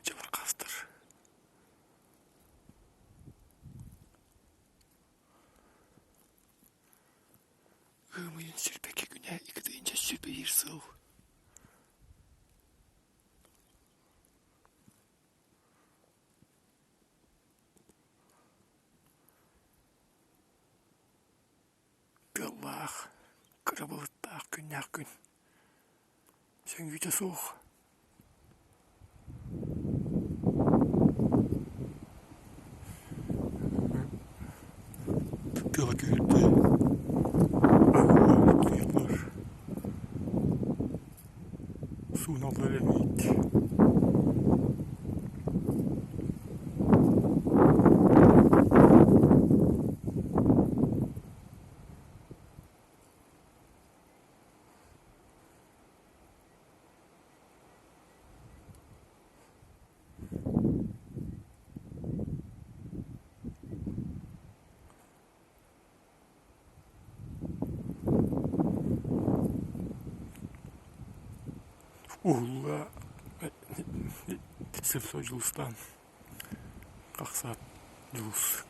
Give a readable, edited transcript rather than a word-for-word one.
Дьылар хаастар Ыам ыйын сүүрбэкэ күнэ 221 сыл Тыаллаах, кыра былыттаах күннээх күн. Сөҥүүтэ суох. Тыала күүрдэ. Аһыллар, Сууналлар эмиит. Уһулла Слепцов Дьулустаан Хахсаат Дьулус.